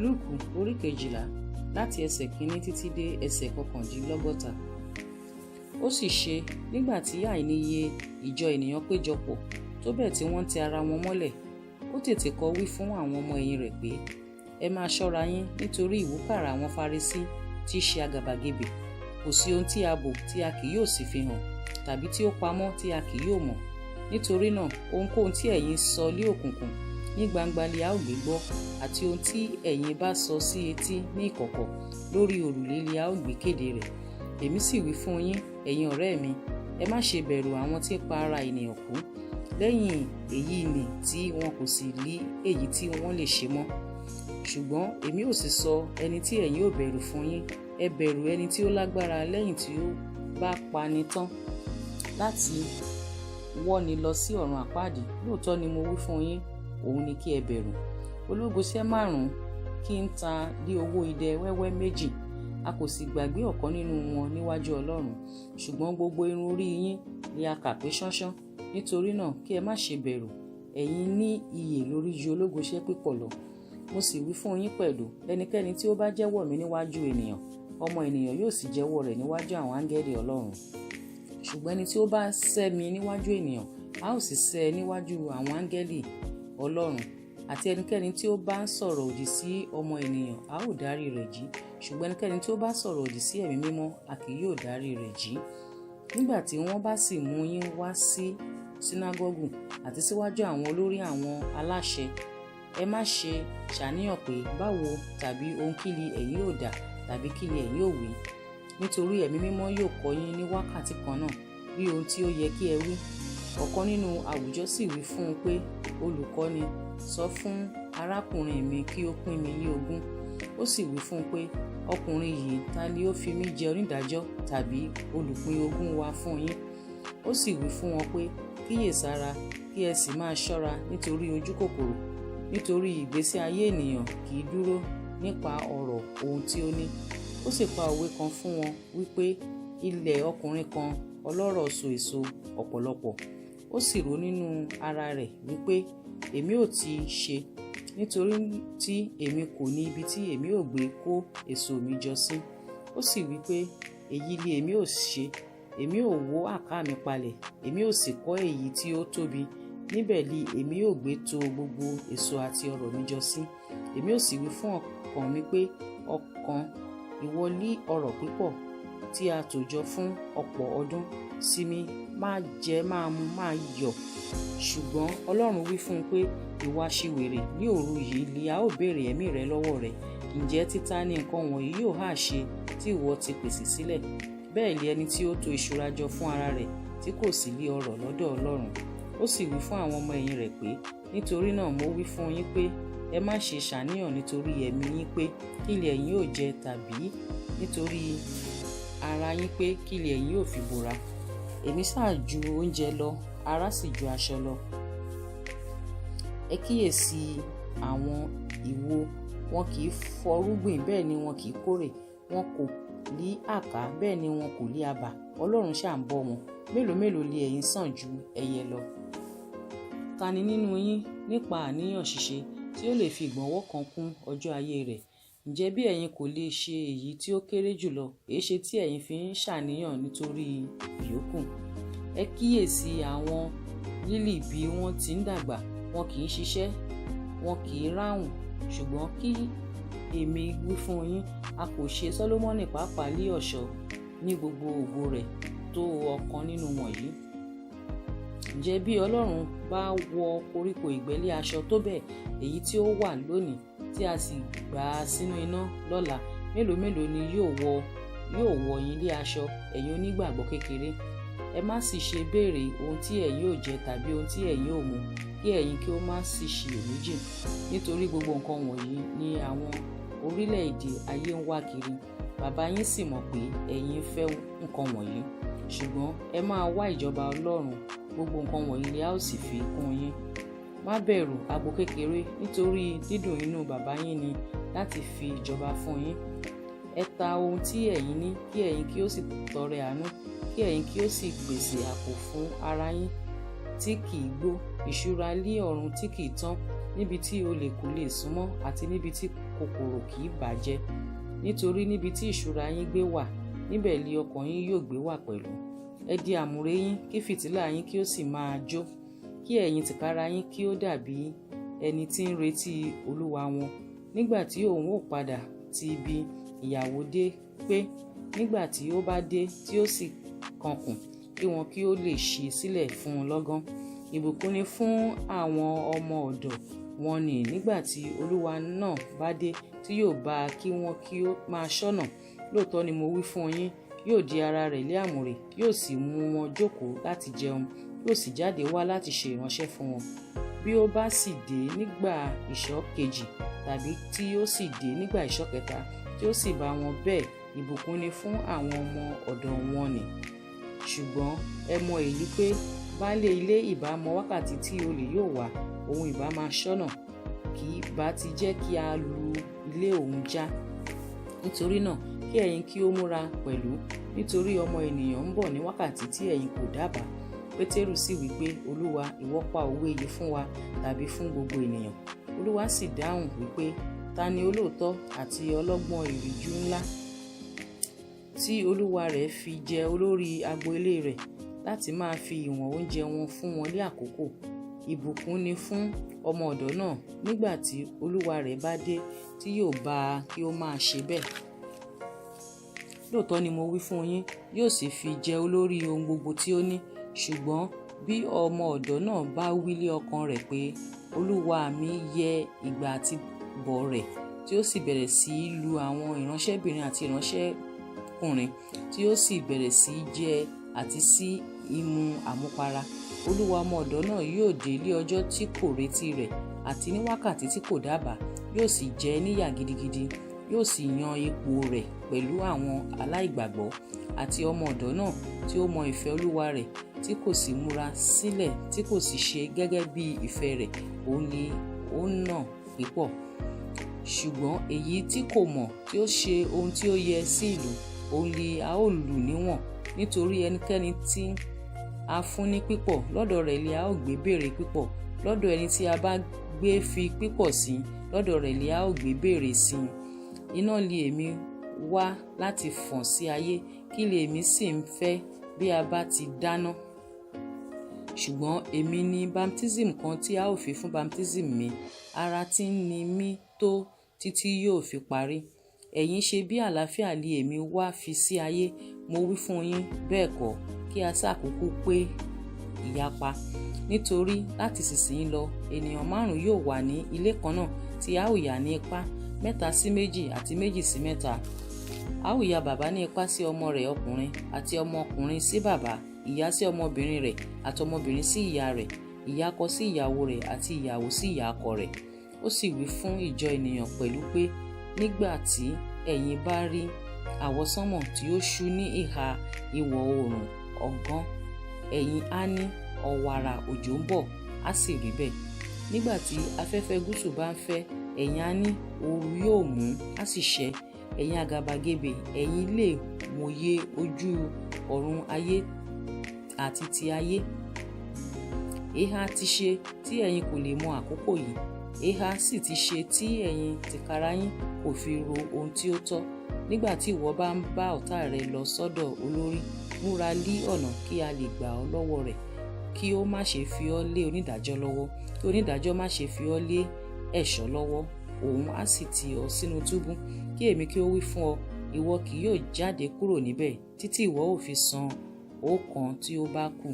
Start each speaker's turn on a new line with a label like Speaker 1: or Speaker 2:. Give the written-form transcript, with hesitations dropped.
Speaker 1: Lúùkù orí 12 láti ẹsẹ̀ 1 títí dé ẹsẹ̀ 69. Ó sì ṣe nígbà tí àìníye ìjọ ènìyàn péjọ pọ̀, tó bẹ́ẹ̀ tí wọ́n ń tẹ ara wọn mọ́lẹ̀, ó tètè kọ́ wí fún àwọn ọmọ ẹ̀yìn rẹ̀ pé, ẹ máa ṣọ́ra yín nítorí ìwúkàrà àwọn Farisí tí í ṣe àgàbàgebè. Kò sí ohun tí a bò tí a kì yóò sì fi hàn, tàbí tí ó pamọ́ tí a kì yóò mọ̀. Nítorí náà, ohunkóhun tí ẹ̀yin sọ lé òkùnkùn, ní gbangba li a ó gbé gbọ́, àti ohun tí ẹ̀yin bá sọ sí etí ní ìkọ̀kọ̀, lórí òrùlé li a ó gbé kéde rẹ̀. Èmi sì wí fún yín, ẹ̀yin ọ̀rẹ́ mi, ẹ má ṣe bẹ̀rù àwọn tí ń pa ara ènìyàn kú, lẹ́yìn èyí ni tí wọn kò sì lí èyí tí wọ́n lè ṣe mọ́. Ṣùgbọ́n èmi ò sì sọ ẹni tí ẹ̀yin ò bẹ̀rù fún yín. Ẹ bẹ̀rù ẹni tí ó lágbára lẹ́yìn tí ó bá pani tán láti wọ́ni lọ sí ọ̀run àpáàdì. Lóòótọ́ ni mo wí fún yín, òun ni kí ẹ bẹ̀rù. Ológoṣẹ́ 5 kí ń ta lé owó idẹ wẹ́wẹ́ 2, a kò sì gbàgbé ọ̀kan nínú wọn níwájú Ọlọ́run. Ṣùgbọ́n gbogbo irun orí yín ni a kà pé ṣánṣán. Nítorí náà kí ẹ má ṣe bẹ̀rù, ẹ̀yin ní iyè lórí ju ológoṣẹ́ pípọ̀ lọ. Mo sì wí fún yín pẹ̀lú, ẹnikẹ́ni tí ó bá jẹ́wọ́ mi níwájú ènìyàn, ọmọ ènìyàn yóò sì jẹ́wọ́ rẹ̀ níwájú àwọn áńgẹ́lì Ọlọ́run. Ṣùgbọ́n ẹni tí ó bá sẹ́ mi níwájú ènìyàn, a ó sì sẹ́ ẹ níwájú àwọn áńgẹ́lì Ọlọ́run. Àti ẹnikẹ́ni tí ó bá ń sọ̀rọ̀ òdì sí ọmọ ènìyàn, a ó dárí rẹ̀ jì. Ṣùgbọ́n ẹnikẹ́ni tí ó bá sọ̀rọ̀ òdì sí ẹ̀mí mímọ́, a kì yóò dárí rẹ̀ jì. Nígbà tí wọ́n bá sì mú yín wá sí sínágọ́gù àti síwájú àwọn olórí àwọn aláṣẹ, ẹ má ṣe ṣàníyàn pé báwo tàbí ohun kí li ẹ̀yin ó dà tàbí kí li ẹ̀yin ó wí. Nítorí ẹ̀mí mímọ́ yóò kọ́ yín ní wákàtí kan náà bí ohun tí ó yẹ kí ẹ wí. Ọ̀kan nínú àwùjọ sì wí fún un pé, olùkọ́ni, sọ fún arákùnrin mi kí ó pín mi ní ogún. Ó sì wí fún un pé, ọkùnrin yìí, ta ni ó fi mí jẹ onídàájọ́ tàbí olùpín ogún wa fún yín? Ó sì wí fún wọn pé, kíyèsára kí ẹ sì máa ṣọ́ra nítorí ojú kòkòrò, nítorí ìgbésí ayé ènìyàn kì í dúró nípa ọrọ̀ ohun tí ó ní. Ó sì pa òwe kan fún wọn wípé, ilẹ̀ ọkùnrin kan ọlọ́rọ̀ so èso ọ̀pọ̀lọpọ̀. Ó sì rò nínú ara rẹ̀ wípé, èmi ò ti ṣe, nítorí tí èmi kò ní ibi tí èmi ò gbé kó èso mi jọ sí. Ó sì wípé, èyí li èmi ò ṣe, èmi ò wó àká mi palẹ̀, èmi ò sì kọ́ èyí tí ó tóbi, níbẹ̀ li èmi ò gbé tò gbogbo èso àti ọrọ̀ mi jọ sí. Èmi ò sì wí fún ọkàn mi pé, ọkàn, ìwọ ní ọrọ̀ pípọ̀ tí a tò jọ fún ọ̀pọ̀ ọdún, sinmi, máa jẹ, máa mu, máa yọ̀. Ṣùgbọ́n Ọlọ́run wí fún un pé, ìwọ aṣiwèrè, ní òru yìí li a ó béèrè ẹ̀mí rẹ lọ́wọ́ rẹ. Ǹjẹ́ títa ni nǹkan wọ̀nyí yóò ha ṣe tí ìwọ ti pèsè sílẹ̀? Bẹ́ẹ̀ li ẹni tí ó tò ìṣúra jọ fún ara rẹ̀ tí kò sì lé ọrọ̀ lọ́dọ̀ Ọlọ́run. Ó sì wí fún àwọn ọmọ ẹ̀yìn rẹ̀ pé, nítorí náà mo wí fún yín pé, ẹ má ṣe ṣàníyàn nítorí ẹ̀mí yín pé kí li ẹ̀yin ó jẹ, tàbí nítorí ara yín pé kí li ẹ̀yin ó fi bora. Èmi sá ju oúnjẹ lọ, ara sì ju aṣọ lọ. Ẹ kíyèsí àwọn ìwo, wọn kì í fọrúgbìn, bẹ́ẹ̀ ni wọn kì í kórè, wọn kò lí àká, bẹ́ẹ̀ ni wọn kò lí abà. Ọlọ́run ṣà ń bọ́ wọn. Mélòó mélòó li ẹ̀yin sàn ju ẹyẹ lọ. Ta ni nínú yín nípa àníyàn ṣíṣe tí ó lè fi ìgbọ̀nwọ́ kan kún ọjọ́ ayé rẹ̀? Ǹjẹ́ bí ẹ̀yin kò lè ṣe èyí tí ó kéré jùlọ, èéṣe tí ẹ̀yin fi ń ṣàníyàn nítorí ìyókù? Ẹ kíyèsí àwọn lílì bí wọ́n ti ń dàgbà, wọn kì í ṣiṣẹ́, wọn kì í ráhùn. Ṣùgbọ́n kí èmi wí fún yín, a kò ṣe Sólómọ́nì pàápàá lé ọ̀ṣọ́ ní gbogbo ògo rẹ̀ tó ọ̀kan nínú wọ̀nyí. Ǹjẹ́ bí Ọlọ́run bá wọ koríko ìgbẹ́ lé aṣọ tó bẹ́ẹ̀, èyí tí ó wà lónìí tí a sì gbà á sínú iná lọ́la, mélòó mélòó ni yóò wọ yín lé aṣọ, ẹ̀yin onígbàgbọ́ kékeré? Ẹ má sì ṣe béèrè ohun tí ẹ̀yin ó jẹ tàbí ohun tí ẹ̀yin ó mu, kí ẹ̀yin kí ó má sì ṣiyèméjì. Nítorí gbogbo nǹkan wọ̀nyí ni àwọn orílẹ̀-èdè ayé ń wá kiri. Bàbá yín sì mọ̀ pé ẹ̀yin fẹ́ nǹkan wọ̀nyí. Ṣùgbọ́n ẹ máa wá ìjọba Ọlọ́run, gbogbo nǹkan wọ̀nyí ni a ó sì fi kún yín. Má bẹ̀rù agbo kékeré, nítorí dídùn inú bàbá yín ni láti fi ìjọba fún yín. Ẹ ta ohun tí ẹ̀yin ní, kí ẹ̀yin kí ó sì tọrẹ àánú, kí ẹ̀yin kí ó sì pèsè àpò fún ara yín tí kì í gbó, ìṣúra lé ọ̀run tí kì í tán, Níbi tí olè kò lè súnmọ́ àti níbi tí kòkòrò kì í bàjẹ́. Nítorí níbi tí ìṣúra yín gbé wà, níbẹ̀ li ọkàn yín yóò gbé wà pẹ̀lú. Ẹ di àmùrè yín, kí fìtílà yín kí ó sì máa jó, kí ẹ̀yin tìkára yín kí ó dàbí ẹni tí ń retí olúwa wọn, nígbà tí òun ó padà ti ibi ìyàwó dé, pé nígbà tí ó bá dé tí ó sì kankùn, kí wọn kí ó lè ṣí sílẹ̀ fún un lọ́gán. Ìbùkún ni fún àwọn ọmọ ọ̀dọ̀ wọn nì nígbà tí olúwa náà bá dé, tí yóò bá kí wọn kí ó máa ṣọ́nà. Lóòótọ́ ni mo wí fún yín, yóò di ara rẹ̀ lé àmùrè, yóò sì mú wọn jókòó láti jẹun, yóò sì jáde wá láti ṣe ìránṣẹ́ fún wọn. Bí ó bá sì dé nígbà ìṣọ́ kejì, tàbí tí ó sì dé nígbà ìṣọ́ kẹta, tí ó sì bá wọn bẹ́ẹ̀, ìbùkún ni fún àwọn ọmọ ọ̀dọ̀ wọn nì. Ṣùgbọ́n ẹ mọ èyí pé baálé ilé ìbá mọ wákàtí tí olè yóò wá, òun ìbá máa ṣọ́nà, kì í bá ti jẹ́ kí a lu ilé òun já. Nítorí náà kí ẹ̀yin kí ó múra pẹ̀lú, nítorí Ọmọ Ènìyàn ń bọ̀ ní wákàtí tí ẹ̀yin kò dábàá. Pétérù sì wí pé, Olúwa, ìwọ pa òwe yìí fún wa tàbí fún gbogbo ènìyàn? Olúwa sì dáhùn wípé, ta ni olóòótọ́ àti ọlọ́gbọ́n ìríjú ńlá tí olúwa rẹ̀ fi jẹ olórí agbo ilé rẹ̀, láti máa fi ìwọ̀n oúnjẹ wọn fún wọn ní àkókò? Ìbùkún ni fún ọmọ ọ̀dọ̀ náà nígbà tí olúwa rẹ̀ bá dé, tí yóò bá a kí ó máa ṣe bẹ́ẹ̀. Lóòótọ́ ni mo wí fún yín, yóò sì fi jẹ olórí ohun gbogbo tí ó ní. Ṣùgbọ́n bí ọmọ ọ̀dọ̀ náà bá wí lé ọkàn rẹ̀ pé, olúwa mi yẹ ìgbà àti bọ̀ rẹ̀, tí ó sì bẹ̀rẹ̀ sí í lu àwọn ìránṣẹ́bìnrin àti ìránṣẹ́kùnrin, tí ó sì bẹ̀rẹ̀ sí í jẹ àti sí í mu àmupara, olúwa ọmọ ọ̀dọ̀ náà yóò dé lé ọjọ́ tí kò retí rẹ̀ àti ní wákàtí tí kò dábàá, yóò sì jẹ níyà gidigidi, yóò sì yan ipò rẹ̀ pẹ̀lú àwọn aláìgbàgbọ́. Àti ọmọ ọ̀dọ̀ náà tí ó mọ ìfẹ́ olúwa rẹ̀, tí kò sì múra sílẹ̀, tí kò sì ṣe gẹ́gẹ́ bí ìfẹ́ rẹ̀, òun ni ó nà pípọ̀. Ṣùgbọ́n èyí tí kò mọ̀, tí ó ṣe ohun tí ó yẹ sí ìlú, òun ni a ó lù níwọ̀n. Nítorí ẹnikẹ́ni tí a fún ní pípọ̀, lọ́dọ̀ rẹ̀ ni a ó gbé béèrè pípọ̀. Lọ́dọ̀ ẹni tí a bá gbé fi pípọ̀ sí, lọ́dọ̀ rẹ̀ ni a ó gbé béèrè sí. Iná li èmi wá láti fọ̀n sí ayé, kí lè èmi sì ń fẹ́ bí a bá ti dáná. Ṣùgbọ́n èmi ní baptism kan tí a ó fi fún baptism mi, ara tí ń ni mí tó títí yóò fi parí. Ẹ̀yin ṣe bí àlàáfíà li èmi wá fi sí ayé, mo wí fún yín, bẹ́ẹ̀ kọ́, kí a sá kúkú pé ìyapa. Nítorí láti ìsinsìnyí lọ, ènìyàn márùn-ún yóò wà ní ilé kan náà tí a ó yà ní ipá, 3 sí 2 àti 2 sí 3. A ó ya bàbá ní ipá sí ọmọ rẹ̀ ọkùnrin, àti ọmọ ọkùnrin sí bàbá, ìyá sí ọmọbìnrin rẹ̀, àti ọmọbìnrin sí ìyá rẹ̀, ìyá ọkọ sí ìyàwó rẹ̀, àti ìyàwó sí ìyá ọkọ rẹ̀. Ó sì wí fún ìjọ ènìyàn pẹ̀lú pé, nígbà tí ẹ̀yin bá rí àwọsánmọ̀ tí ó ṣú ní ìhà ìwọ̀ oòrùn ọ̀gán, ẹ̀yin á ní ọ̀wàrà òjò ń bọ̀, á sì rí bẹ́ẹ̀. Nígbà tí afẹ́fẹ́ gúúsù bá ń fẹ́, ẹ̀yin á ní ooru yóò mú, á sì ṣẹ. Ẹ̀yin àgàbàgebè, ẹ̀yin lè mòye ojú ọ̀run ayé àti ti ayé. Èéha ti ṣe tí ẹ̀yin kò lè mọ àkókò yìí? Èéha sì ti ṣe tí ẹ̀yin tìkára yín kò fi ro ohun tí ó tọ́? Nígbà tí ìwọ bá ń bá ọ̀tá rẹ lọ sọ́dọ̀ olórí, múra lí ọ̀nà kí a lè gbà ọ́ lọ́wọ́ rẹ̀, kí ó má ṣe fi ọ́ lé onídàájọ́ lọ́wọ́, kí onídàájọ́ má ṣe fi ọ́ lé ẹ̀ṣọ́ lọ́wọ́, òun á sì tì ọ́ sínú túbú. Kí èmi kí ó wí fún ọ, ìwọ kì yóò jáde kúrò níbẹ̀ títí ìwọ ó fi san ọ̀kan tí ó bá kù.